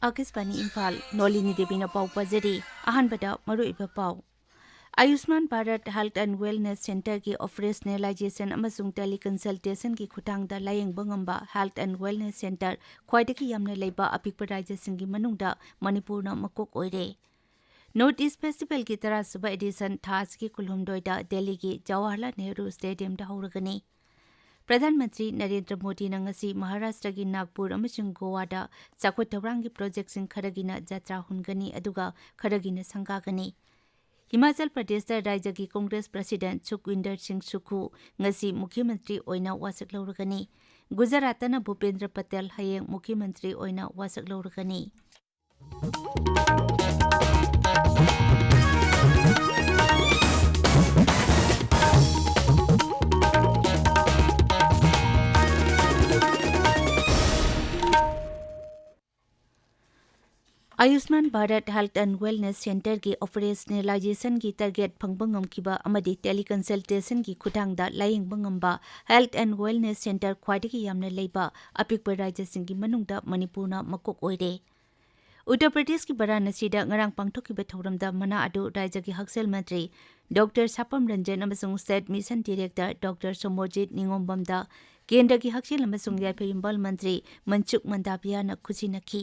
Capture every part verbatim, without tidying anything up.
ꯑꯥꯀꯥꯁꯕꯥꯅꯤ ꯏꯝꯐꯥꯜ, ꯅꯣꯂꯤꯅꯤ ꯗꯦꯕꯤꯅ ꯄꯥꯎ ꯄꯥꯖꯔꯤ꯫ ꯑꯍꯥꯟꯕꯗ ꯃꯔꯨꯑꯣꯏꯕ ꯄꯥꯎ꯫ ꯑꯌꯨꯁꯃꯥꯟ Bharat Health and Wellness Centreꯒꯤ operationalization ꯑꯃꯁꯨꯡ teleconsultationꯒꯤ ꯈꯨꯠꯊꯥꯡꯗ ꯂꯥꯌꯦꯡꯕ ꯉꯝꯕ Health and Wellness Centre ꯈ꯭ꯋꯥꯏꯗꯒꯤ ꯌꯥꯝꯅ ꯂꯩꯕ ꯑꯄꯤꯛꯄ ꯔꯥꯖ꯭ꯌꯁꯤꯡꯒꯤ ꯃꯅꯨꯡꯗ ꯃꯅꯤꯄꯨꯔꯅ ꯃꯀꯣꯛ ꯑꯣꯏꯔꯦ꯫ North East Festivalꯒꯤ ꯇꯔꯥꯁꯨꯕ edition ꯊꯥ ꯑꯁꯤꯒꯤ ꯀꯨꯟꯍꯨꯝꯗꯣꯏꯗ ꯗꯦꯜꯂꯤꯒꯤ ꯖꯋꯥꯍꯔꯂꯥꯜ ꯅꯦꯍꯔꯨ Stadiumꯗ ꯍꯧꯔꯒꯅꯤ꯫ ꯄ꯭ꯔꯙꯥꯟ ꯃꯟꯇ꯭ꯔꯤ ꯅꯔꯦꯟꯗ꯭ꯔ ꯃꯣꯗꯤꯅ ꯉꯁꯤ ꯃꯍꯥꯔꯥꯁꯇ꯭ꯔꯒꯤ ꯅꯥꯒꯄꯨꯔ ꯑꯃꯁꯨꯡ ꯒꯣꯋꯥꯗ ꯆꯥꯎꯈꯠ ꯊꯧꯔꯥꯡꯒꯤ projectꯁꯤꯡ ꯈꯔꯒꯤꯅ ꯖꯇ꯭ꯔꯥ ꯍꯨꯟꯒꯅꯤ, ꯑꯗꯨꯒ ꯈꯔꯒꯤꯅ ꯁꯪꯒꯥꯒꯅꯤ꯫ ꯍꯤꯃꯥꯆꯜ ꯄ꯭ꯔꯗꯦꯁꯇ ꯔꯥꯖ꯭ꯌꯒꯤ Congress President ꯁꯨꯈꯋꯤꯟꯗꯔ ꯁꯤꯡ ꯁꯨꯈꯨ ꯉꯁꯤ ꯃꯨꯈ꯭ꯌ ꯃꯟꯇ꯭ꯔꯤ ꯑꯣꯏꯅ ꯋꯥꯁꯛ ꯂꯧꯔꯒꯅꯤ꯫ ꯒꯨꯖꯔꯥꯠꯇꯅ ꯚꯨꯄꯦꯟꯗ꯭ꯔ ꯄꯇꯦꯜ ꯍꯌꯦꯡ ꯃꯨꯈ꯭ꯌ ꯃꯟꯇ꯭ꯔꯤ ꯑꯣꯏꯅ ꯋꯥꯁꯛ ꯂꯧꯔꯒꯅꯤ꯫ ꯑꯌꯨꯁꯃꯥꯟ Bharat Health and Wellness Centreꯒꯤ operationalizationꯒꯤ target ꯐꯪꯕ ꯉꯝꯈꯤꯕ ꯑꯃꯗꯤ teleconsultationꯒꯤ ꯈꯨꯠꯊꯥꯡꯗ ꯂꯥꯌꯦꯡꯕ ꯉꯝꯕ Health and Wellness Centre ꯈ꯭ꯋꯥꯏꯗꯒꯤ ꯌꯥꯝꯅ ꯂꯩꯕ ꯑꯄꯤꯛꯄ ꯔꯥꯖ꯭ꯌꯁꯤꯡꯒꯤ ꯃꯅꯨꯡꯗ ꯃꯅꯤꯄꯨꯔꯅ ꯃꯀꯣꯛ ꯑꯣꯏꯔꯦ꯫ ꯎꯠꯇꯔ ꯄ꯭ꯔꯗꯦꯁꯀꯤ ꯚꯥꯔꯥꯅꯥꯁꯤꯗ ꯉꯔꯥꯡ ꯄꯥꯡꯊꯣꯛꯈꯤꯕ ꯊꯧꯔꯝꯗ ꯃꯅꯥ ꯑꯗꯨ ꯔꯥꯖ꯭ꯌꯒꯤ ꯍꯛꯁꯦꯜ ꯃꯟꯇ꯭ꯔꯤ Doctor ꯁꯥꯄꯝ ꯔꯟꯖꯟ ꯑꯃꯁꯨꯡ State Mission Director Doctor ꯁꯣꯃꯣꯖꯤꯠ ꯅꯤꯉꯣꯝꯕꯝꯗ ꯀꯦꯟꯗ꯭ꯔꯒꯤ ꯍꯛꯁꯦꯜ ꯑꯃꯁꯨꯡ ꯌꯥꯏꯐ ꯌꯨꯝꯕꯥꯜ ꯃꯟꯇ꯭ꯔꯤ ꯃꯟꯁꯨꯈ ꯃꯟꯗꯥꯕꯤꯌꯥꯅ ꯈꯨꯠꯁꯤꯟꯅꯈꯤ꯫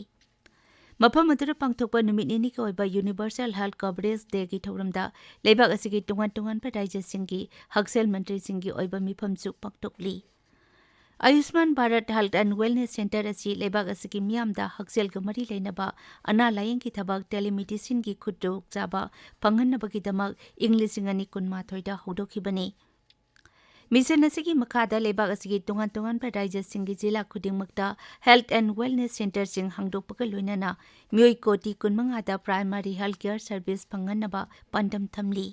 ꯃꯐꯝ ꯑꯗꯨꯗ ꯄꯥꯡꯊꯣꯛꯄ ꯅꯨꯃꯤꯠ ꯅꯤꯅꯤꯒꯤ ꯑꯣꯏꯕ Universal Health Coverage Dayꯒꯤ ꯊꯧꯔꯝꯗ ꯂꯩꯕꯥꯛ ꯑꯁꯤꯒꯤ ꯇꯣꯉꯥꯟ ꯇꯣꯉꯥꯟꯕ ꯔꯥꯖ꯭ꯌꯁꯤꯡꯒꯤ ꯍꯛꯁꯦꯜ ꯃꯟꯇ꯭ꯔꯤꯁꯤꯡꯒꯤ ꯑꯣꯏꯕ ꯃꯤꯐꯝꯁꯨ ꯄꯥꯡꯊꯣꯛꯂꯤ꯫ ꯑꯌꯨꯁꯃꯥꯟ Bharat Health and Wellness Centre ꯑꯁꯤ ꯂꯩꯕꯥꯛ ꯑꯁꯤꯒꯤ ꯃꯤꯌꯥꯝꯗ ꯍꯛꯁꯦꯜꯒ ꯃꯔꯤ ꯂꯩꯅꯕ ꯑꯅꯥ ꯂꯥꯌꯦꯡꯒꯤ ꯊꯕꯛ telemedicineꯒꯤ ꯈꯨꯗꯣꯡꯆꯥꯕ ꯐꯪꯍꯟꯅꯕꯒꯤꯗꯃꯛ ꯏꯪ ꯂꯤꯁꯤꯡ ꯑꯅꯤ ꯀꯨꯟꯃꯥꯊꯣꯏꯗ ꯍꯧꯗꯣꯛꯈꯤꯕꯅꯤ꯫ Mission ꯑꯁꯤꯒꯤ ꯃꯈꯥꯗ ꯂꯩꯕꯥꯛ ꯑꯁꯤꯒꯤ ꯇꯣꯉꯥꯟ ꯇꯣꯉꯥꯟꯕ ꯔꯥꯖ꯭ꯌꯁꯤꯡꯒꯤ ꯖꯤꯂꯥ ꯈꯨꯗꯤꯡꯃꯛꯇ Health and Wellness Centreꯁꯤꯡ ꯍꯥꯡꯗꯣꯛꯄꯒ ꯂꯣꯏꯅꯅ ꯃꯤꯑꯣꯏ ꯀꯣꯇꯤ ꯀꯨꯟꯃꯉꯥꯗ primary health care service ꯐꯪꯍꯟꯅꯕ ꯄꯥꯟꯗꯝ ꯊꯝꯂꯤ꯫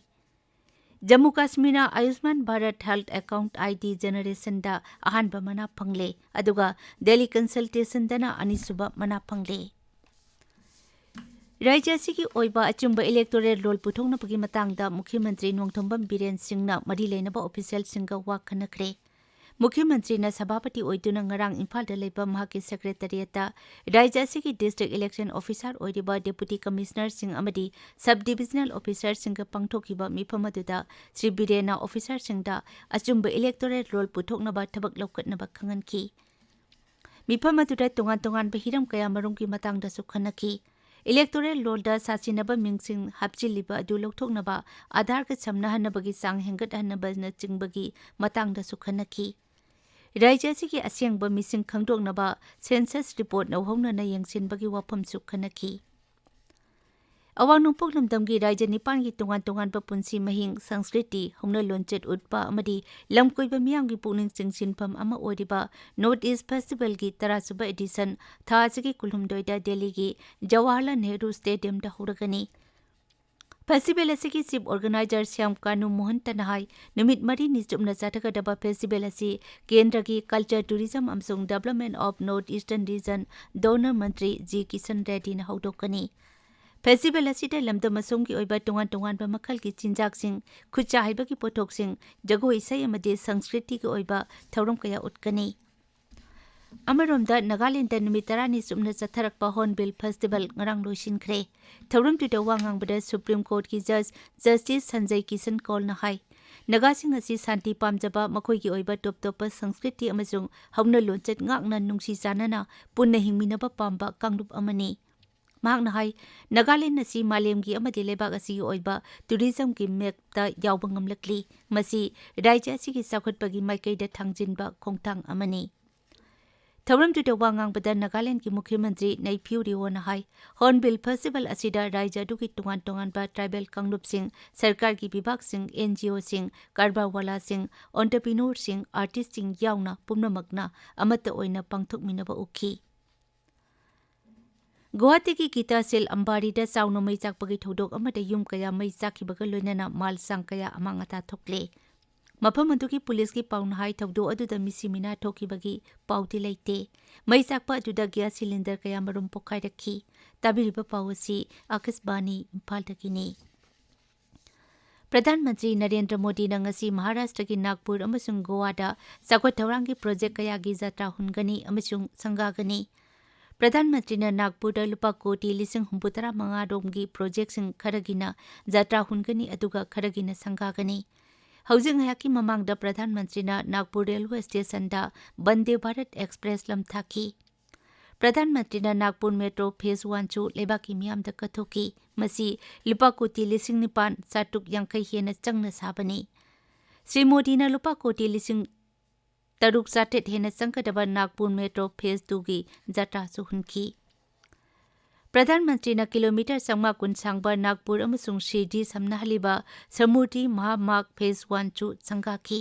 ꯖꯝꯃꯨ ꯀꯥꯁꯃꯤꯔꯅ ꯑꯌꯨꯁꯃꯥꯟ ꯚꯥꯔꯠ Health Account ID generationꯗ ꯑꯍꯥꯟꯕ ꯃꯅꯥ ꯐꯪꯂꯦ, ꯑꯗꯨꯒ teleconsultationꯗꯅ ꯑꯅꯤꯁꯨꯕ ꯃꯅꯥ ꯐꯪꯂꯦ꯫ ꯔꯥꯖ꯭ꯌ ꯑꯁꯤꯒꯤ ꯑꯣꯏꯕ ꯑꯆꯨꯝꯕ electoral roll ꯄꯨꯊꯣꯛꯅꯕꯒꯤ ꯃꯇꯥꯡꯗ ꯃꯨꯈ꯭ꯌ ꯃꯟꯇ꯭ꯔꯤ ꯅꯣꯡꯊꯣꯝꯕꯝ ꯕꯤꯔꯦꯟ ꯁꯤꯡꯅ ꯃꯔꯤ ꯂꯩꯅꯕ officialꯁꯤꯡꯒ ꯋꯥ ꯈꯟꯅꯈ꯭ꯔꯦ꯫ ꯃꯨꯈ꯭ꯌ ꯃꯟꯇ꯭ꯔꯤꯅ ꯁꯚꯥꯄꯇꯤ ꯑꯣꯏꯗꯨꯅ ꯉꯔꯥꯡ ꯏꯝꯐꯥꯜꯗ ꯂꯩꯕ ꯃꯍꯥꯛꯀꯤ ꯁꯦꯀ꯭ꯔꯦꯇꯔꯤꯌꯦꯠꯇ ꯔꯥꯖ꯭ꯌ ꯑꯁꯤꯒꯤ ꯗꯤꯁꯇ꯭ꯔꯤꯛ ꯏꯂꯦꯛꯁꯟ ꯑꯣꯐꯤꯁꯥꯔ ꯑꯣꯏꯔꯤꯕ ꯗꯦꯄꯨꯇꯤ ꯀꯃꯤꯁꯅꯔꯁꯤꯡ ꯑꯃꯗꯤ ꯁꯕ ꯗꯤꯚꯤꯖꯅꯦꯜ ꯑꯣꯐꯤꯁꯥꯔꯁꯤꯡꯒ ꯄꯥꯡꯊꯣꯛꯈꯤꯕ ꯃꯤꯐꯝ ꯑꯗꯨꯗ ꯁ꯭ꯔꯤ ꯕꯤꯔꯦꯟꯅ ꯑꯣꯐꯤꯁꯥꯔꯁꯤꯡꯗ ꯑꯆꯨꯝꯕ ꯏꯂꯦꯛꯇꯣꯔꯦꯜ ꯔꯣꯜ ꯄꯨꯊꯣꯛꯅꯕ ꯊꯕꯛ ꯂꯧꯈꯠꯅꯕ ꯈꯪꯍꯟꯈꯤ꯫ ꯃꯤꯐꯝ ꯑꯗꯨꯗ ꯇꯣꯉꯥꯟ ꯇꯣꯉꯥꯟꯕ ꯍꯤꯔꯝ ꯀꯌꯥ ꯃꯔꯨꯝꯒꯤ ꯃꯇꯥꯡꯗꯁꯨ ꯈꯟꯅꯈꯤ꯫ ꯏꯂꯦꯛꯇꯣꯔꯦꯜ ꯔꯣꯜꯗ ꯁꯥꯁꯤꯟꯅꯕ ꯃꯤꯡꯁꯤꯡ ꯍꯥꯞꯆꯤꯜꯂꯤꯕ ꯑꯗꯨ ꯂꯧꯊꯣꯛꯅꯕ, ꯑꯥꯙꯥꯔꯒ ꯁꯝꯅꯍꯟꯅꯕꯒꯤ ꯆꯥꯡ ꯍꯦꯟꯒꯠꯍꯟꯅꯕꯅꯆꯤꯡꯕꯒꯤ ꯃꯇꯥꯡꯗꯁꯨ ꯈꯟꯅꯈꯤ꯫ ꯔꯥꯖ꯭ꯌ ꯑꯁꯤꯒꯤ ꯑꯁꯦꯡꯕ ꯃꯤꯁꯤꯡ ꯈꯪꯗꯣꯛꯅꯕ ꯁꯦꯟꯁꯁ ꯔꯤꯄꯣꯔꯠ ꯂꯧꯍꯧꯅꯅ ꯌꯦꯡꯁꯤꯟꯕꯒꯤ ꯋꯥꯐꯝꯁꯨ ꯈꯟꯅꯈꯤ꯫ ꯑꯋꯥꯡ ꯅꯣꯡꯄꯣꯛ ꯂꯝꯗꯝꯒꯤ ꯔꯥꯖ꯭ꯌ ꯅꯤꯄꯥꯟꯒꯤ ꯇꯣꯉꯥꯟ ꯇꯣꯉꯥꯟꯕ ꯄꯨꯟꯁꯤ ꯃꯍꯤꯡ, ꯁꯪꯁꯀ꯭ꯔꯤꯇꯤ, ꯍꯧꯅ ꯂꯣꯟꯆꯠ ꯎꯠꯄ ꯑꯃꯗꯤ ꯂꯝꯀꯣꯏꯕ ꯃꯤꯌꯥꯝꯒꯤ ꯄꯨꯛꯅꯤꯡ ꯆꯤꯡꯁꯤꯟꯐꯝ ꯑꯃ ꯑꯣꯏꯔꯤꯕ ꯅꯣꯔꯠ ꯏꯁ ꯐꯦꯁꯇꯤꯚꯦꯜꯒꯤ ꯇꯔꯥꯁꯨꯕ ꯑꯦꯗꯤꯁꯟ ꯊꯥ ꯑꯁꯤꯒꯤ ꯀꯨꯟꯍꯨꯝꯗꯣꯏꯗ ꯗꯦꯜꯂꯤꯒꯤ ꯖꯋꯥꯍꯔꯂꯥꯜ ꯅꯦꯍꯔꯨ ꯁ꯭ꯇꯦꯗꯤꯌꯝꯗ ꯍꯧꯔꯒꯅꯤ꯫ ꯐꯦꯁꯇꯤꯚꯦꯜ ꯑꯁꯤꯒꯤ ꯆꯤꯐ ꯑꯣꯔꯒꯅꯥꯏꯖꯔ ꯁ꯭ꯌꯥꯝ ꯀꯥꯅꯨ ꯃꯣꯍꯟꯇꯅ ꯍꯥꯏ, ꯅꯨꯃꯤꯠ ꯃꯔꯤꯅꯤ ꯆꯨꯞꯅ ꯆꯠꯊꯒꯗꯕ ꯐꯦꯁꯇꯤꯚꯦꯜ ꯑꯁꯤ ꯀꯦꯟꯗ꯭ꯔꯒꯤ ꯀꯜꯆꯔ, ꯇꯨꯔꯤꯖꯝ ꯑꯃꯁꯨꯡ development of north eastern region DoNER ꯃꯟꯇ꯭ꯔꯤ ꯖꯤ ꯀꯤꯁꯟ ꯔꯦꯗ꯭ꯗꯤꯅ ꯍꯧꯗꯣꯛꯀꯅꯤ꯫ ꯐꯦꯁꯇꯤꯚꯦꯜ ꯑꯁꯤꯗ ꯂꯝꯗꯝ ꯑꯁꯣꯝꯒꯤ ꯑꯣꯏꯕ ꯇꯣꯉꯥꯟ ꯇꯣꯉꯥꯟꯕ ꯃꯈꯜꯒꯤ ꯆꯤꯟꯖꯥꯛꯁꯤꯡ, ꯈꯨꯠꯁꯥ ꯍꯩꯕꯒꯤ ꯄꯣꯠꯊꯣꯛꯁꯤꯡ, ꯖꯒꯣꯏ ꯏꯁꯩ ꯑꯃꯗꯤ ꯁꯪꯁꯀ꯭ꯔꯤꯇꯤꯒꯤ ꯑꯣꯏꯕ ꯊꯧꯔꯝ ꯀꯌꯥ ꯎꯠꯀꯅꯤ꯫ ꯑꯃꯔꯣꯝꯗ, ꯅꯥꯒꯥꯂꯦꯟꯗ ꯅꯨꯃꯤꯠ ꯇꯔꯥꯅꯤ ꯆꯨꯞꯅ ꯆꯠꯊꯔꯛꯄ ꯍꯣꯔ꯭ꯟꯕꯤꯜ ꯐꯦꯁꯇꯤꯚꯦꯜ ꯉꯔꯥꯡ ꯂꯣꯏꯁꯤꯟꯈ꯭ꯔꯦ꯫ ꯊꯧꯔꯝꯗꯨꯗ ꯋꯥ ꯉꯥꯡꯕꯗ ꯁꯨꯄ꯭ꯔꯤꯝ ꯀꯣꯔꯠꯀꯤ ꯖꯖ ꯖꯁꯇꯤꯁ ꯁꯟꯖꯌ ꯀꯤꯁꯟ ꯀꯧꯜꯅ ꯍꯥꯏ, ꯅꯥꯒꯥꯁꯤꯡ ꯑꯁꯤ ꯁꯥꯟꯇꯤ ꯄꯥꯝꯖꯕ, ꯃꯈꯣꯏꯒꯤ ꯑꯣꯏꯕ ꯇꯣꯞ ꯇꯣꯞꯄ ꯁꯪꯁꯀ꯭ꯔꯤꯇꯤ ꯑꯃꯁꯨꯡ ꯍꯧꯅ ꯂꯣꯟꯆꯠ ꯉꯥꯛꯅ ꯅꯨꯡꯁꯤ ꯆꯥꯟꯅꯅ ꯄꯨꯟꯅ ꯍꯤꯡꯃꯤꯟꯅꯕ ꯄꯥꯝꯕ ꯀꯥꯡꯂꯨꯞ ꯑꯃꯅꯤ꯫ ꯃꯍꯥꯛꯅ ꯍꯥꯏ, ꯅꯥꯒꯥꯂꯦꯟ ꯑꯁꯤ ꯃꯥꯂꯦꯝꯒꯤ ꯑꯃꯗꯤ ꯂꯩꯕꯥꯛ ꯑꯁꯤꯒꯤ ꯑꯣꯏꯕ ꯇꯨꯔꯤꯖꯝꯒꯤ ꯃꯦꯞꯇ ꯌꯥꯎꯕ ꯉꯝꯂꯛꯂꯤ꯫ ꯃꯁꯤ ꯔꯥꯖ꯭ꯌ ꯑꯁꯤꯒꯤ ꯆꯥꯎꯈꯠꯄꯒꯤ ꯃꯥꯏꯀꯩꯗ ꯊꯥꯡꯖꯤꯟꯕ ꯈꯣꯡꯊꯥꯡ ꯑꯃꯅꯤ꯫ ꯊꯧꯔꯝꯗꯨꯗ ꯋꯥ ꯉꯥꯡꯕꯗ ꯅꯥꯒꯥꯂꯦꯟꯗꯒꯤ ꯃꯨꯈ꯭ꯌ ꯃꯟꯇ꯭ꯔꯤ ꯅꯩꯐꯤꯌꯨ ꯔꯤꯑꯣꯅ ꯍꯥꯏ, ꯍꯣꯔ꯭ꯟꯕꯤꯜ ꯐꯦꯁꯇꯤꯚꯦꯜ ꯑꯁꯤꯗ ꯔꯥꯖ꯭ꯌ ꯑꯗꯨꯒꯤ ꯇꯣꯉꯥꯟ ꯇꯣꯉꯥꯟꯕ ꯇ꯭ꯔꯥꯏꯕꯦꯜ ꯀꯥꯡꯂꯨꯞꯁꯤꯡ, ꯁꯔꯀꯥꯔꯒꯤ ꯕꯤꯚꯥꯒꯁꯤꯡ, ꯑꯦꯟ ꯖꯤ ꯑꯣꯁꯤꯡ, ꯀꯔꯕꯥꯔꯋꯥꯂꯥꯁꯤꯡ, ꯑꯣꯟꯇꯔꯄ꯭ꯔꯤꯅꯣꯔꯁꯤꯡ, ꯑꯥꯔꯇꯤꯁ꯭ꯠꯁꯤꯡ ꯌꯥꯎꯅ ꯄꯨꯝꯅꯃꯛꯅ ꯑꯃꯠꯇ ꯑꯣꯏꯅ ꯄꯥꯡꯊꯣꯛꯃꯤꯟꯅꯕ ꯎꯈꯤ꯫ ꯒꯨꯋꯥꯍꯥꯇꯤꯒꯤ ꯒꯤꯇꯥ ꯁꯤꯜ ꯑꯝꯕꯥꯔꯤꯗ ꯆꯥꯎꯅ ꯃꯩ ꯆꯥꯛꯄꯒꯤ ꯊꯧꯗꯣꯛ ꯑꯃꯗ ꯌꯨꯝ ꯀꯌꯥ ꯃꯩ ꯆꯥꯛꯈꯤꯕꯒ ꯂꯣꯏꯅꯅ ꯃꯥꯜ ꯆꯥꯡ ꯀꯌꯥ ꯑꯃꯥꯡ ꯑꯇꯥ ꯊꯣꯛꯂꯦ꯫ ꯃꯐꯝ ꯑꯗꯨꯒꯤ ꯄꯨꯂꯤꯁꯀꯤ ꯄꯥꯎꯅ ꯍꯥꯏ, ꯊꯧꯗꯣꯛ ꯑꯗꯨꯗ ꯃꯤꯁꯤ ꯃꯤꯅꯥ ꯊꯣꯛꯈꯤꯕꯒꯤ ꯄꯥꯎꯗꯤ ꯂꯩꯇꯦ꯫ ꯃꯩ ꯆꯥꯛꯄ ꯑꯗꯨꯗ ꯒ꯭ꯌꯥꯁ ꯁꯤꯂꯤꯟꯗꯔ ꯀꯌꯥ ꯃꯔꯨꯝ ꯄꯣꯈꯥꯏꯔꯛꯈꯤ꯫ ꯇꯥꯕꯤꯔꯤꯕ ꯄꯥꯎ ꯑꯁꯤ ꯑꯥꯀꯥꯁꯕꯥꯅꯤ ꯏꯝꯐꯥꯜꯗꯒꯤꯅꯤ꯫ ꯄ꯭ꯔꯙꯥꯟ ꯃꯟꯇ꯭ꯔꯤ ꯅꯔꯦꯟꯗ꯭ꯔ ꯃꯣꯗꯤꯅ ꯉꯁꯤ ꯃꯍꯥꯔꯥꯁꯇ꯭ꯔꯒꯤ ꯅꯥꯒꯄꯨꯔ ꯑꯃꯁꯨꯡ ꯒꯣꯋꯥꯗ ꯆꯥꯎꯈꯠ ꯊꯧꯔꯥꯡꯒꯤ ꯄ꯭ꯔꯣꯖꯦꯛ ꯀꯌꯥꯒꯤ ꯖꯇ꯭ꯔꯥ ꯍꯨꯟꯒꯅꯤ ꯑꯃꯁꯨꯡ ꯁꯪꯒꯥꯒꯅꯤ꯫ ꯄ꯭ꯔꯙꯥꯟ ꯃꯟꯇ꯭ꯔꯤꯅ ꯅꯥꯒꯄꯨꯔꯗ ꯂꯨꯄꯥ ꯀꯣꯇꯤ ꯂꯤꯁꯤꯡ ꯍꯨꯝꯐꯨꯇꯔꯥ ꯃꯉꯥ ꯔꯣꯝꯒꯤ ꯄ꯭ꯔꯣꯖꯦꯛꯁꯤꯡ ꯈꯔꯒꯤꯅ ꯖꯇ꯭ꯔꯥ ꯍꯨꯟꯒꯅꯤ, ꯑꯗꯨꯒ ꯈꯔꯒꯤꯅ ꯁꯪꯒꯥꯒꯅꯤ꯫ ꯍꯧꯖꯤꯛ ꯉꯥꯏꯍꯥꯛꯀꯤ ꯃꯃꯥꯡꯗ ꯄ꯭ꯔꯙꯥꯟ ꯃꯟꯇ꯭ꯔꯤꯅ ꯅꯥꯒꯄꯨꯔ ꯔꯦꯜꯋꯦ ꯁ꯭ꯇꯦꯁꯟꯗ ꯕꯟꯗꯦ ꯚꯥꯔꯠ ꯑꯦꯛꯁꯄ꯭ꯔꯦꯁ ꯂꯝꯊꯥꯈꯤ꯫ ꯄ꯭ꯔꯙꯥꯟ ꯃꯟꯇ꯭ꯔꯤꯅ ꯅꯥꯒꯄꯨꯔ ꯃꯦꯇ꯭ꯔꯣ ꯐꯦꯖ ꯋꯥꯟꯁꯨ ꯂꯩꯕꯥꯛꯀꯤ ꯃꯤꯌꯥꯝꯗ ꯀꯠꯊꯣꯛꯈꯤ꯫ ꯃꯁꯤ ꯂꯨꯄꯥ ꯀꯣꯇꯤ ꯂꯤꯁꯤꯡ ꯅꯤꯄꯥꯟ ꯆꯥꯇ꯭ꯔꯨꯛ ꯌꯥꯡꯈꯩ ꯍꯦꯟꯅ ꯆꯪꯅ ꯁꯥꯕꯅꯤ꯫ ꯁ꯭ꯔꯤ ꯃꯣꯗꯤꯅ ꯂꯨꯄꯥ ꯀꯣꯇꯤ ꯂꯤꯁꯤꯡ ꯇꯔꯨꯛ ꯆꯥꯇ꯭ꯔꯦꯠ ꯍꯦꯟꯅ ꯆꯪꯒꯗꯕ ꯅꯥꯒꯄꯨꯔ ꯃꯦꯇ꯭ꯔꯣ ꯐꯦꯖ ꯇꯨꯒꯤ ꯖꯇ꯭ꯔꯥꯁꯨ ꯍꯨꯟꯈꯤ꯫ ꯄ꯭ꯔꯙꯥꯟ ꯃꯟꯇ꯭ꯔꯤꯅ ꯀꯤꯂꯣꯃꯤꯇꯔ ꯆꯥꯝꯃꯉꯥ ꯀꯨꯟ ꯁꯥꯡꯕ ꯅꯥꯒꯄꯨꯔ ꯑꯃꯁꯨꯡ ꯁꯤꯔꯗꯤ ꯁꯝꯅꯍꯜꯂꯤꯕ ꯁꯃꯨꯗ꯭ꯔꯤ ꯃꯍꯥꯃꯥꯔꯒ ꯐꯦꯖ ꯋꯥꯟꯁꯨ ꯁꯪꯒꯥꯈꯤ꯫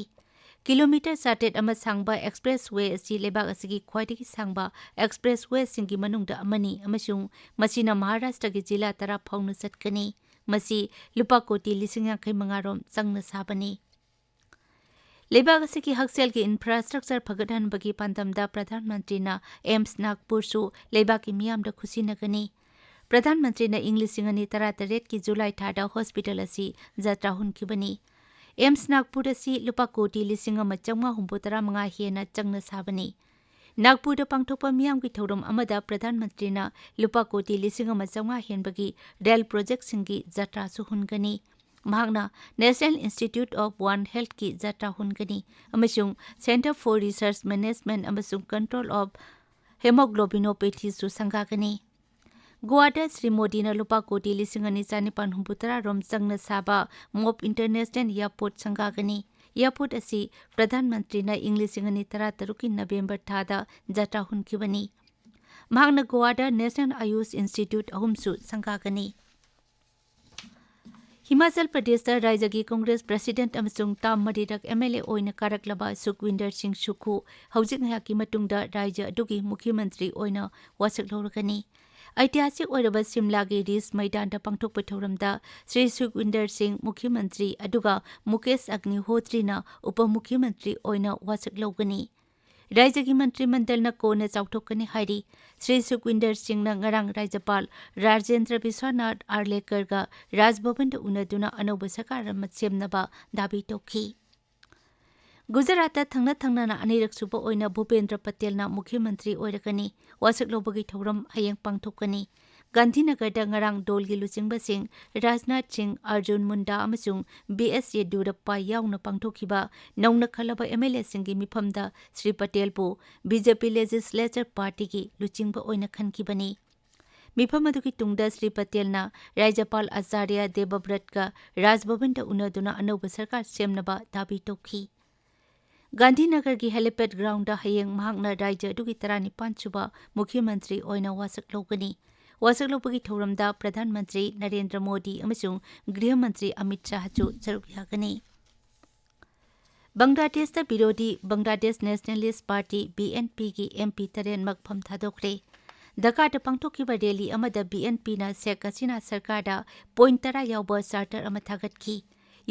ꯀꯤꯂꯣꯃꯤꯇꯔ ꯆꯥꯇ꯭ꯔꯦꯠ ꯑꯃ ꯁꯥꯡꯕ ꯑꯦꯛꯁꯄ꯭ꯔꯦꯁ ꯋꯦ ꯑꯁꯤ ꯂꯩꯕꯥꯛ ꯑꯁꯤꯒꯤ ꯈ꯭ꯋꯥꯏꯗꯒꯤ ꯁꯥꯡꯕ ꯑꯦꯛꯁꯄ꯭ꯔꯦꯁ ꯋꯦꯁꯤꯡꯒꯤ ꯃꯅꯨꯡꯗ ꯑꯃꯅꯤ ꯑꯃꯁꯨꯡ ꯃꯁꯤꯅ ꯃꯍꯥꯔꯥꯁꯇ꯭ꯔꯒꯤ ꯖꯤꯂꯥ ꯇꯔꯥ ꯐꯥꯎꯅ ꯆꯠꯀꯅꯤ꯫ ꯃꯁꯤ ꯂꯨꯄꯥ ꯀꯣꯇꯤ ꯂꯤꯁꯤꯡ ꯌꯥꯡꯈꯩ ꯃꯉꯥ ꯔꯣꯝ ꯆꯪꯅ ꯁꯥꯕꯅꯤ꯫ ꯂꯩꯕꯥꯛ ꯑꯁꯤꯒꯤ ꯍꯛꯁꯦꯜꯒꯤ ꯏꯟꯐ꯭ꯔꯥꯁ꯭ꯇ꯭ꯔꯛꯆꯔ ꯐꯒꯠꯍꯟꯕꯒꯤ ꯄꯥꯟꯗꯝꯗ ꯄ꯭ꯔꯙꯥꯟ ꯃꯟꯇ꯭ꯔꯤꯅ ꯑꯦꯝꯁ ꯅꯥꯒꯄꯨꯔꯁꯨ ꯂꯩꯕꯥꯛꯀꯤ ꯃꯤꯌꯥꯝꯗ ꯈꯨꯠꯁꯤꯟꯅꯒꯅꯤ꯫ ꯄ꯭ꯔꯙꯥꯟ ꯃꯟꯇ꯭ꯔꯤꯅ ꯏꯪ ꯂꯤꯁꯤꯡ ꯑꯅꯤ ꯇꯔꯥꯇꯔꯦꯠꯀꯤ ꯖꯨꯂꯥꯏ ꯊꯥꯗ ꯍꯣꯁꯄꯤꯇꯥꯜ ꯑꯁꯤ ꯖꯇ꯭ꯔꯥ ꯍꯨꯟꯈꯤꯕꯅꯤ꯫ ꯑꯦꯝꯁ ꯅꯥꯒꯄꯨꯔ ꯑꯁꯤ ꯂꯨꯄꯥ ꯀꯣꯇꯤ ꯂꯤꯁꯤꯡ ꯑꯃ ꯆꯥꯝꯃꯉꯥ ꯍꯨꯝꯐꯨꯇꯔꯥ ꯃꯉꯥ ꯍꯦꯟꯅ ꯆꯪꯅ ꯁꯥꯕꯅꯤ꯫ ꯅꯥꯒꯄꯨꯔꯗ ꯄꯥꯡꯊꯣꯛꯄ ꯃꯤꯌꯥꯝꯒꯤ ꯊꯧꯔꯝ ꯑꯃꯗ ꯄ꯭ꯔꯙꯥꯟ ꯃꯟꯇ꯭ꯔꯤꯅ ꯂꯨꯄꯥ ꯀꯣꯇꯤ ꯂꯤꯁꯤꯡ ꯑꯃ ꯆꯥꯝꯃꯉꯥ ꯍꯦꯟꯕꯒꯤ ꯔꯦꯜ ꯄ꯭ꯔꯣꯖꯦꯛꯁꯤꯡꯒꯤ ꯖꯇ꯭ꯔꯥꯁꯨ ꯍꯨꯟꯒꯅꯤ꯫ ꯃꯍꯥꯛꯅ National Institute of One Healthꯀꯤ ꯖꯇ꯭ꯔꯥ ꯍꯨꯟꯒꯅꯤ ꯑꯃꯁꯨꯡ Centre for Research Management ꯑꯃꯁꯨꯡ Control of Hemoglobinopathyꯁꯨ ꯁꯪꯒꯥꯒꯅꯤ꯫ ꯒꯣꯋꯥꯗ ꯁ꯭ꯔꯤ ꯃꯣꯗꯤꯅ ꯂꯨꯄꯥ ꯀꯣꯇꯤ ꯂꯤꯁꯤꯡ ꯑꯅꯤ ꯆꯥꯅꯤꯄꯥꯟ ꯍꯨꯝꯐꯨꯇꯔꯥ ꯔꯣꯝ ꯆꯪꯅ ꯁꯥꯕ ꯃꯣꯞ ꯏꯟꯇꯔꯅꯦꯁꯅꯦꯜ ꯑꯦꯌꯔꯄꯣꯔꯠ ꯁꯪꯒꯥꯒꯅꯤ꯫ ꯑꯦꯌꯔꯄꯣꯔꯠ ꯑꯁꯤ ꯄ꯭ꯔꯙꯥꯟ ꯃꯟꯇ꯭ꯔꯤꯅ ꯏꯪ ꯂꯤꯁꯤꯡ ꯑꯅꯤ ꯇꯔꯥꯇꯔꯨꯛꯀꯤ ꯅꯕꯦꯝꯕꯔ ꯊꯥꯗ ꯖꯇ꯭ꯔꯥ ꯍꯨꯟꯈꯤꯕꯅꯤ꯫ ꯃꯍꯥꯛꯅ ꯒꯣꯋꯥꯗ ꯅꯦꯁꯅꯦꯜ ꯑꯌꯨꯁ ꯏꯟꯁꯇꯤꯇ꯭ꯌꯨꯠ ꯑꯍꯨꯝꯁꯨ ꯁꯪꯒꯥꯒꯅꯤ꯫ ꯍꯤꯃꯥꯆꯜ ꯄ꯭ꯔꯗꯦꯁꯇ ꯔꯥꯏꯖ꯭ꯌꯒꯤ ꯀꯣꯡꯒ꯭ꯔꯦꯁ ꯄ꯭ꯔꯁꯤꯗꯦꯟꯠ ꯑꯃꯁꯨꯡ ꯇꯥꯝ ꯃꯔꯤꯔꯛ ꯑꯦꯝ ꯑꯦꯜ ꯑꯦ ꯑꯣꯏꯅ ꯀꯥꯔꯛꯂꯕ ꯁꯨꯈꯋꯤꯟꯗꯔ ꯁꯤꯡ ꯁꯨꯈꯨ ꯍꯧꯖꯤꯛ ꯉꯥꯏꯍꯥꯛꯀꯤ ꯃꯇꯨꯡꯗ ꯔꯥꯏꯖ꯭ꯌ ꯑꯗꯨꯒꯤ ꯃꯨꯈ꯭ꯌ ꯃꯟꯇ꯭ꯔꯤ ꯑꯣꯏꯅ ꯋꯥꯁꯛ ꯂꯧꯔꯒꯅꯤ꯫ ꯑꯩꯇꯤꯍꯥꯁꯤꯛ ꯑꯣꯏꯔꯕ ꯁꯤꯝꯂꯥꯒꯤ ꯔꯤꯖ ꯃꯩꯗꯥꯟꯗ ꯄꯥꯡꯊꯣꯛꯄ ꯊꯧꯔꯝꯗ ꯁ꯭ꯔꯤ ꯁꯨꯈꯋꯤꯟꯗꯔ ꯁꯤꯡ ꯃꯨꯈ꯭ꯌ ꯃꯟꯇ꯭ꯔꯤ ꯑꯗꯨꯒ ꯃꯨꯀꯦꯁ ꯑꯒꯅꯤꯍꯣꯇ꯭ꯔꯤꯅ ꯎꯄ ꯃꯨꯈ꯭ꯌ ꯃꯟꯇ꯭ꯔꯤ ꯑꯣꯏꯅ ꯋꯥꯁꯛ ꯂꯧꯒꯅꯤ꯫ ꯔꯥꯖ꯭ꯌꯒꯤ ꯃꯟꯇ꯭ꯔꯤ ꯃꯟꯗꯜꯅ ꯀꯣꯟꯅ ꯆꯥꯎꯊꯣꯛꯀꯅꯤ ꯍꯥꯏꯔꯤ꯫ ꯁ꯭ꯔꯤ ꯁꯨꯈꯋꯤꯟꯗꯔ ꯁꯤꯡꯅ ꯉꯔꯥꯡ ꯔꯥꯖ꯭ꯌꯄꯥꯜ ꯔꯥꯖꯦꯟꯗ꯭ꯔ ꯕꯤꯁ꯭ꯋꯥꯅꯥꯊ ꯑꯥꯔꯂꯦꯀꯔꯒ ꯔꯥꯖꯚꯕꯟꯗ ꯎꯅꯗꯨꯅ ꯑꯅꯧꯕ ꯁꯔꯀꯥꯔ ꯑꯃ ꯁꯦꯝꯅꯕ ꯗꯥꯕꯤ ꯇꯧꯈꯤ꯫ ꯒꯨꯖꯔꯥꯠꯇ ꯊꯪꯅ ꯊꯪꯅꯅ ꯑꯅꯤꯔꯛ ꯁꯨꯕ ꯑꯣꯏꯅ ꯚꯨꯄꯦꯟꯗ꯭ꯔ ꯄꯇꯦꯜꯅ ꯃꯨꯈ꯭ꯌ ꯃꯟꯇ꯭ꯔꯤ ꯑꯣꯏꯔꯒꯅꯤ꯫ ꯋꯥꯁꯛ ꯂꯧꯕꯒꯤ ꯊꯧꯔꯝ ꯍꯌꯦꯡ ꯄꯥꯡꯊꯣꯛꯀꯅꯤ꯫ ꯒꯥꯟꯙꯤꯅꯒꯔꯗ ꯉꯔꯥꯡ ꯗꯣꯜꯒꯤ ꯂꯨꯆꯤꯡꯕꯁꯤꯡ ꯔꯥꯖꯅꯥꯊ ꯁꯤꯡ, ꯑꯔꯖꯨꯟ ꯃꯨꯟꯗꯥ ꯑꯃꯁꯨꯡ ꯕꯤ ꯑꯦꯁ ꯌꯦꯗꯨꯔꯞꯄꯥ ꯌꯥꯎꯅ ꯄꯥꯡꯊꯣꯛꯈꯤꯕ ꯅꯧꯅ ꯈꯜꯂꯕ ꯑꯦꯝ ꯑꯦꯜ ꯑꯦꯁꯤꯡꯒꯤ ꯃꯤꯐꯝꯗ ꯁ꯭ꯔꯤ ꯄꯇꯦꯜꯕꯨ ꯕꯤ ꯖꯦ ꯄꯤ ꯂꯦꯖꯤꯁꯂꯦꯆꯔ ꯄꯥꯔꯇꯤꯒꯤ ꯂꯨꯆꯤꯡꯕ ꯑꯣꯏꯅ ꯈꯟꯈꯤꯕꯅꯤ꯫ ꯃꯤꯐꯝ ꯑꯗꯨꯒꯤ ꯇꯨꯡꯗ ꯁ꯭ꯔꯤ ꯄꯇꯦꯜꯅ ꯔꯥꯖ꯭ꯌꯄꯥꯜ ꯑꯆꯥꯔꯌ ꯗꯦꯕꯕ꯭ꯔꯠꯀ ꯔꯥꯖꯚꯕꯟꯗ ꯎꯅꯗꯨꯅ ꯑꯅꯧꯕ ꯁꯔꯀꯥꯔ ꯁꯦꯝꯅꯕ ꯗꯥꯕꯤ ꯇꯧꯈꯤ꯫ ꯒꯥꯟꯙꯤꯅꯒꯔꯒꯤ helipad groundꯗ ꯍꯌꯦꯡ ꯃꯍꯥꯛꯅ ꯔꯥꯖ꯭ꯌ ꯑꯗꯨꯒꯤ ꯇꯔꯥꯅꯤꯄꯥꯟ ꯁꯨꯕ ꯃꯨꯈ꯭ꯌ ꯃꯟꯇ꯭ꯔꯤ ꯑꯣꯏꯅ ꯋꯥꯁꯛ ꯂꯧꯒꯅꯤ꯫ ꯋꯥꯁꯛ ꯂꯧꯕꯒꯤ ꯊꯧꯔꯝꯗ ꯄ꯭ꯔꯙꯥꯟ ꯃꯟꯇ꯭ꯔꯤ ꯅꯔꯦꯟꯗ꯭ꯔ ꯃꯣꯗꯤ ꯑꯃꯁꯨꯡ ꯒ꯭ꯔꯤꯍ ꯃꯟꯇ꯭ꯔꯤ ꯑꯃꯤꯠ ꯁꯥꯍꯁꯨ ꯁꯔꯨꯛ ꯌꯥꯒꯅꯤ꯫ ꯕꯪꯒ꯭ꯂꯥꯗꯦꯁꯇ ꯕꯤꯔꯣꯙꯤ Bangladesh nationalist party, B N ꯄꯤꯒꯤ ꯑꯦꯝ ꯄꯤ ꯇꯔꯦꯠꯃꯛ ꯐꯝ ꯊꯥꯗꯣꯛꯈ꯭ꯔꯦ꯫ ꯙꯀꯥꯗ ꯄꯥꯡꯊꯣꯛꯈꯤꯕ ꯔꯦꯂꯤ ꯑꯃꯗ ꯕꯤ ꯑꯦꯟ ꯄꯤꯅ ꯁꯦꯈ ꯍꯁꯤꯅꯥ ꯁꯔꯀꯥꯔꯗ ꯄꯣꯏꯟꯠ ꯇꯔꯥ ꯌꯥꯎꯕ ꯆꯥꯔꯇꯔ ꯑꯃ ꯊꯥꯒꯠꯈꯤ꯫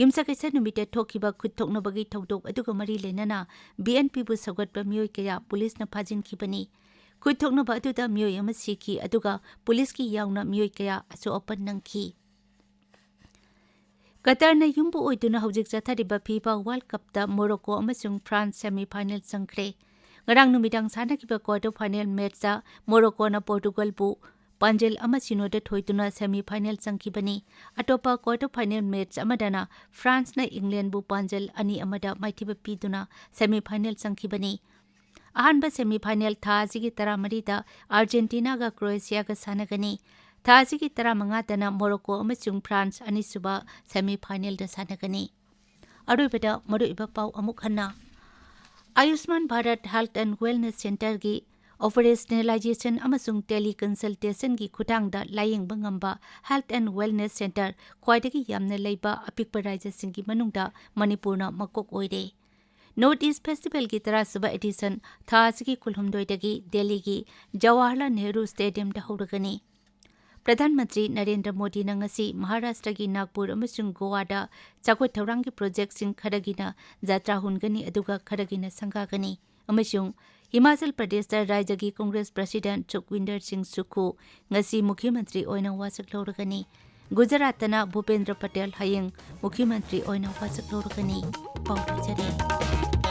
ꯌꯨꯝꯁꯀꯩꯁ ꯅꯨꯃꯤꯠꯇ ꯊꯣꯛꯈꯤꯕ ꯈꯨꯠ ꯊꯣꯛꯅꯕꯒꯤ ꯊꯧꯗꯣꯛ ꯑꯗꯨꯒ ꯃꯔꯤ ꯂꯩꯅꯅ ꯕꯤ ꯑꯦꯟ ꯄꯤꯕꯨ ꯁꯧꯒꯠꯄ ꯃꯤꯑꯣꯏ ꯀꯌꯥ ꯄꯨꯂꯤꯁꯅ ꯐꯥꯖꯤꯟꯈꯤꯕꯅꯤ꯫ ꯈꯨꯠ ꯊꯣꯛꯅꯕ ꯑꯗꯨꯗ ꯃꯤꯑꯣꯏ ꯑꯃ ꯁꯤꯈꯤ, ꯑꯗꯨꯒ ꯄꯨꯂꯤꯁꯀꯤ ꯌꯥꯎꯅ ꯃꯤꯑꯣꯏ ꯀꯌꯥ ꯑꯁꯣꯛ ꯑꯄꯟ ꯅꯪꯈꯤ꯫ ꯀꯇꯔꯅ ꯌꯨꯝꯕꯨ ꯑꯣꯏꯗꯨꯅ ꯍꯧꯖꯤꯛ ꯆꯠꯊꯔꯤꯕ ꯐꯤꯐꯥ ꯋꯥꯔꯜꯗ ꯀꯞꯇ ꯃꯣꯔꯣꯀꯣ ꯑꯃꯁꯨꯡ ꯐ꯭ꯔꯥꯟꯁ ꯁꯦꯃꯤ ꯐꯥꯏꯅꯦꯜ ꯆꯪꯈ꯭ꯔꯦ꯫ ꯉꯔꯥꯡ ꯅꯨꯃꯤꯗꯥꯡ ꯁꯥꯟꯅꯈꯤꯕ ꯀ꯭ꯋꯥꯔꯇꯔ ꯐꯥꯏꯅꯦꯜ ꯃꯦꯆꯇ ꯃꯣꯔꯣꯀꯣꯅ ꯄꯣꯔꯇꯨꯒꯜꯕꯨ ꯄꯥꯟꯖꯜ ꯑꯃ ꯁꯤꯅꯣꯗ ꯊꯣꯏꯗꯨꯅ ꯁꯦꯃꯤ ꯐꯥꯏꯅꯦꯜ ꯆꯪꯈꯤꯕꯅꯤ꯫ ꯑꯇꯣꯞꯄ ꯀ꯭ꯋꯥꯔꯇꯔ ꯐꯥꯏꯅꯦꯜ ꯃꯦꯆ ꯑꯃꯗꯅ ꯐ꯭ꯔꯥꯟꯁꯅ ꯏꯪꯂꯦꯟꯕꯨ ꯄꯥꯟꯖꯜ ꯑꯅꯤ ꯑꯃꯗ ꯃꯥꯏꯊꯤꯕ ꯄꯤꯗꯨꯅ ꯁꯦꯃꯤ ꯐꯥꯏꯅꯦꯜ ꯆꯪꯈꯤꯕꯅꯤ꯫ ꯑꯍꯥꯟꯕ ꯁꯦꯃꯤ ꯐꯥꯏꯅꯦꯜ ꯊꯥ ꯑꯁꯤꯒꯤ ꯇꯔꯥꯃꯔꯤꯗ ꯑꯥꯔꯖꯦꯟꯇꯤꯅꯥꯒ ꯀ꯭ꯔꯣꯑꯦꯁꯤꯌꯥꯒ ꯁꯥꯟꯅꯒꯅꯤ꯫ ꯊꯥ ꯑꯁꯤꯒꯤ ꯇꯔꯥꯃꯉꯥꯗꯅ ꯃꯣꯔꯣꯀꯣ ꯑꯃꯁꯨꯡ ꯐ꯭ꯔꯥꯟꯁ ꯑꯅꯤꯁꯨꯕ ꯁꯦꯃꯤ ꯐꯥꯏꯅꯦꯜꯗ ꯁꯥꯟꯅꯒꯅꯤ꯫ ꯑꯔꯣꯏꯕꯗ ꯃꯔꯨꯑꯣꯏꯕ ꯄꯥꯎ ꯑꯃꯨꯛ ꯍꯟꯅ꯫ ꯑꯌꯨꯁꯃꯥꯟ Bharat Health and Wellness Centreꯒꯤ operationalization ꯑꯃꯁꯨꯡ teleconsultationꯒꯤ ꯈꯨꯠꯊꯥꯡꯗ ꯂꯥꯌꯦꯡꯕ ꯉꯝꯕ Health and Wellness Centre ꯈ꯭ꯋꯥꯏꯗꯒꯤ ꯌꯥꯝꯅ ꯂꯩꯕ ꯑꯄꯤꯛꯄ ꯔꯥꯖ꯭ꯌꯁꯤꯡꯒꯤ ꯃꯅꯨꯡꯗ ꯃꯅꯤꯄꯨꯔꯅ ꯃꯀꯣꯛ ꯑꯣꯏꯔꯦ꯫ North East Festivalꯒꯤ ꯇꯔꯥꯁꯨꯕ edition ꯊꯥ ꯑꯁꯤꯒꯤ ꯀꯨꯟꯍꯨꯝꯗꯣꯏꯗꯒꯤ ꯗꯦꯜꯂꯤꯒꯤ ꯖꯋꯥꯍꯔꯂꯥꯜ ꯅꯦꯍꯔꯨ Stadiumꯗ ꯍꯧꯔꯒꯅꯤ꯫ ꯄ꯭ꯔꯙꯥꯟ ꯃꯟꯇ꯭ꯔꯤ ꯅꯔꯦꯟꯗ꯭ꯔ ꯃꯣꯗꯤꯅ ꯉꯁꯤ ꯃꯍꯥꯔꯥꯁꯇ꯭ꯔꯒꯤ ꯅꯥꯒꯄꯨꯔ ꯑꯃꯁꯨꯡ ꯒꯣꯋꯥꯗ ꯆꯥꯎꯈꯠ ꯊꯧꯔꯥꯡꯒꯤ ꯄ꯭ꯔꯣꯖꯦꯛꯁꯤꯡ ꯈꯔꯒꯤꯅ ꯖꯥꯇ꯭ꯔꯥ ꯍꯨꯟꯒꯅꯤ, ꯑꯗꯨꯒ ꯈꯔꯒꯤꯅ ꯁꯪꯒꯥꯒꯅꯤ꯫ ꯑꯃꯁꯨꯡ ꯍꯤꯃꯥꯆꯜ ꯄ꯭ꯔꯗꯦꯁꯇ ꯔꯥꯖ꯭ꯌꯒꯤ ꯀꯣꯡꯒ꯭ꯔꯦꯁ ꯄ꯭ꯔꯁꯤꯗꯦꯟꯠ ꯁꯨꯈꯋꯤꯟꯗꯔ ꯁꯤꯡ ꯁꯨꯈꯨ ꯉꯁꯤ ꯃꯨꯈ꯭ꯌ ꯃꯟꯇ꯭ꯔꯤ ꯑꯣꯏꯅ ꯋꯥꯁꯛ ꯂꯧꯔꯒꯅꯤ꯫ ꯒꯨꯖꯔꯥꯠꯇꯅ ꯚꯨꯄꯦꯟꯗ꯭ꯔ ꯄꯇꯦꯜ ꯍꯌꯦꯡ ꯃꯨꯈ꯭ꯌ ꯃꯟꯇ꯭ꯔꯤ ꯑꯣꯏꯅ ꯋꯥꯁꯛ ꯂꯧꯔꯒꯅꯤ꯫ ꯄꯥꯎ ꯂꯣꯏꯖꯔꯦ꯫